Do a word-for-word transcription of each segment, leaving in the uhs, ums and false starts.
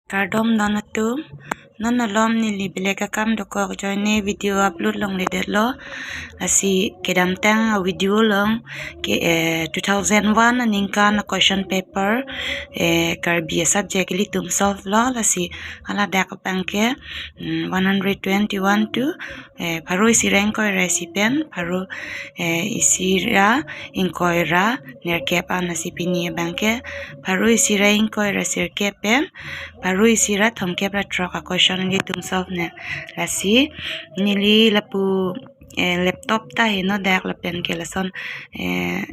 Kardom non atum, non alom neli belek akam dokok ajoine video upload longledetlo. Lasi kedamtang a-video along ke, eh, two thousand one aningkan a-question paper, eh, Karbi a-subject ilitum solve lo. Lasi haladak abangke, mm, one hundred twenty-one to, eh, pharo isi ra ingkoi ra isi pen pharo, eh, isi ra ingkoi ra nerkep an. Lasi pini abangke pharo isi ra ingkoi ra sirkep pen pharo isi ra thomkep ra throk a-question ilitum solve nang. Lasi neli lapu, eh, laptop ta heno dak lapen ke lason, eh,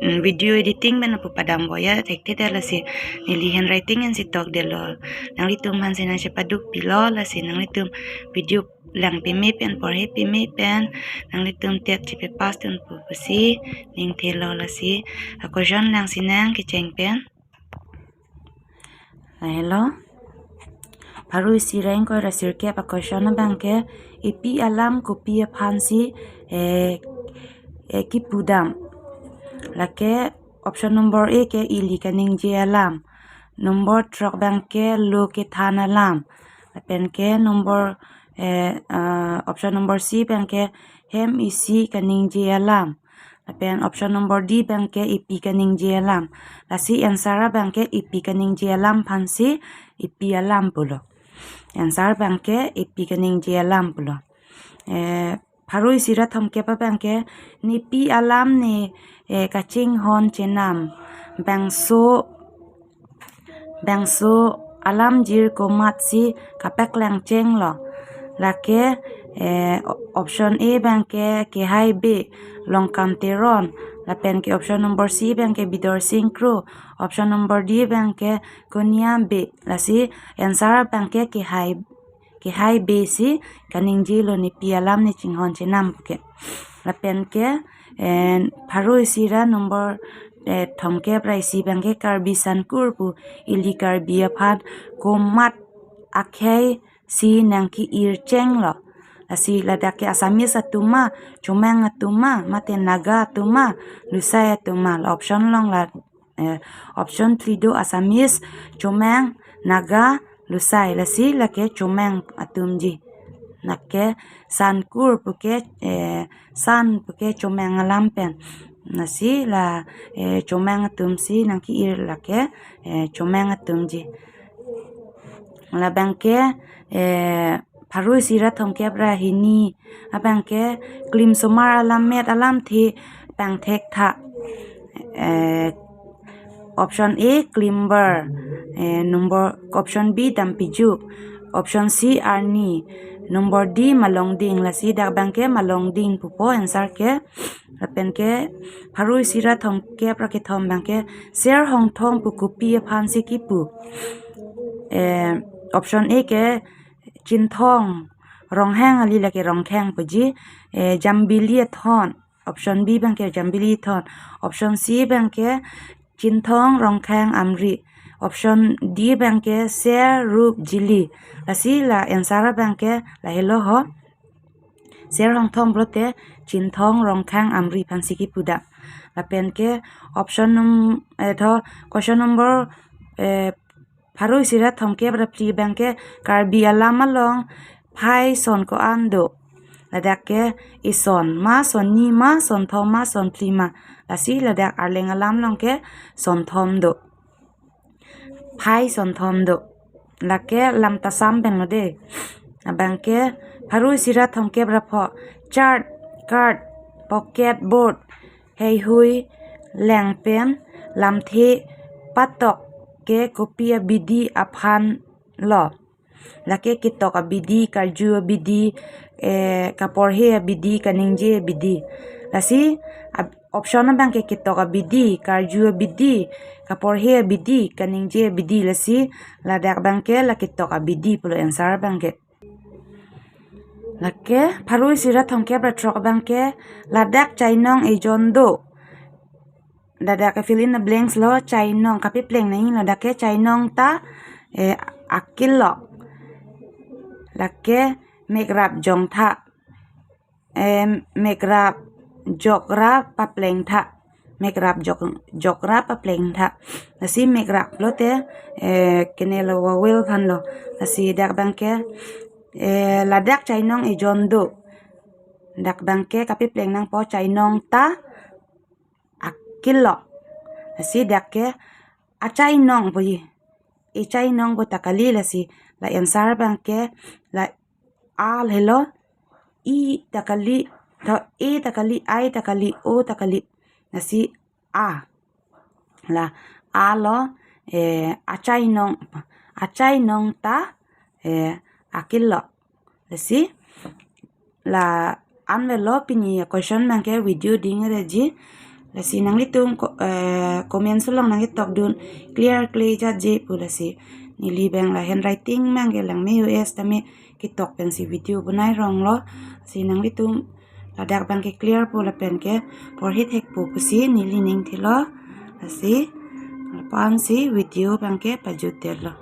mm, video editing pen lapu padam voya thekthedet, lasi neli handwriting ansi tokdetlo. Nanglitum aphansi nangchepaduk pilo, lasi nanglitum video lang peme pen porhe peme pen nanglitum TET chepapass dunpo pusi ningthelo. Lasi a-question langsi nang kecheng pen. Lahelo. Pharo isi ra ingkoi ra sirkep a-question abangke epi alam kopi aphansi, eh, eh, kipudam. Lake option number A ke ili kaningje alam. Number throk abangke lo kethan alam. Lapen ke number, eh, ah, option number C abangke hem isi kaningje alam. Lapen option number D abangke epi kaningje alam. Lasi answer abangke epi kaningje alam aphansi epi alam pulo. Answer abangke epi kaningje alam pulo. Eh, pharo isi ra thomkep abangke nepi alam ne, eh, kachinghon chenam bangso, bangso alamjir komatsi kapaklang chenglo. Lake, eh, o-, option A abangke Kehai Bey Longkam Teron. Lapen ke option number C abangke Bidorsing Kro. Option number D abangke Konia Bey. Lasi answer abangke Kehai, Kehai Bey si kaningjelo, nepi alam ne chinghon chenam puke. Lapen ke, eh, pharo isi ra number, eh, thomkep ra isi abangke Karbi Sankur pu ili Karbi aphan komat akhei si nangke-ir chenglo. Lasi ladak ke Assamese atum ma, Chomang atum ma, mate Naga atum ma, Lusai atum ma. La option along la, eh, option phli do: Assamese, Chomang, Naga, Lusai. Lasi lake Chomang atumji. Lake Sankur puke, eh, San puke Chomang alam pen. Lasi la, eh, Chomang atumsi nangke-ir, lake, eh, Chomang atumji. Labangke, eh, pharo isi ra thomkep ra hini abangke klimsomar alammet alamthe pangthektha. Eh, option A, Klimber. Eh, number, option B, Dampijuk. Option C, Arni. Number D, Malongding. Lasi dak abangke Malongding pupo answer ke. Lapen ke pharo isi ra thomkep ra kethom abangke Ser Hongthom pu kopi aphansi kipu. Eh, option A ke Chinthong Ronghang, kali lake Rongkhang puji, eh, Jambili Athon. Option B abangke Jambili Athon. Option C abangke Chinthong Rongkhang Amri. Option D abangke Ser Rup Jili. Lasi la answer abangke lahelo ho. Ser Hongthom pulote Chinthong Rongkhang Amri aphansi kipudam. Lapen ke option num-, eh, tho, question number, eh, pharo isi ra thomkep ra phli abangke Karbi alam along phai son ko-an do. Ladak ke ison ma, sonni ma, sonthom ma, sonphli ma. Lasi ladak Arleng alam along ke sonthom do. Phai sonthom do. Lake lam tasam penlo de. Abangke pharo isi ra thomkep ra pho, chart, card, pocket board, heihui lengpen lamthe patok ke kopi abidi aphan lo? Lake ketok abidi, karju abidi, eh, kaporhe abidi, kaningje abidi. Lasi ab-, option abangke ketok abidi, karju abidi, kaporhe abidi, kaningje abidi. Lasi ladak abangke la ketok abidi pulo answer abangke. Lake pharo isi ra thomkep ra throk abangke ladak chainong ejon do. Ladak ke fill in the blanks lo, chainong kapepleng nangji, ladak ke chainong ta, eh, akil lo. Lake mekrap jongtha, eh, mekrap jokra paplengtha. Mekrap jok, jokrap apleng tha. Lasi mekrap lote, eh, kene lo vowel aphan lo. Lasi dak abangke, eh, ladak chainong ejon do. Dak abangke kapepleng nangpo, chainong ta akilok. Lasi dak ke achainong pu ji. Echainong pu ta kali, lasi la answer abangke la a helo, i ta kali, tho e ta kali, i ta kali, o ta kali. Lasi a. La a lo, eh, achainong, achainong ta, eh, akilok. Lasi la-an avelo pini a-question abangke, video ding-re ji. Lasi nanglitum ko-, eh, comments along nangketok dun, clear kle jat je pu. Lasi neli abang la handwriting abangke langme U S tame ketok pensi video bonai rong lo. Lasi nanglitum ladak abangke clear pu lapen ke porhi thek pu pusi neli ning thilo. Lasi lapu-an si video abangke pajut det lo.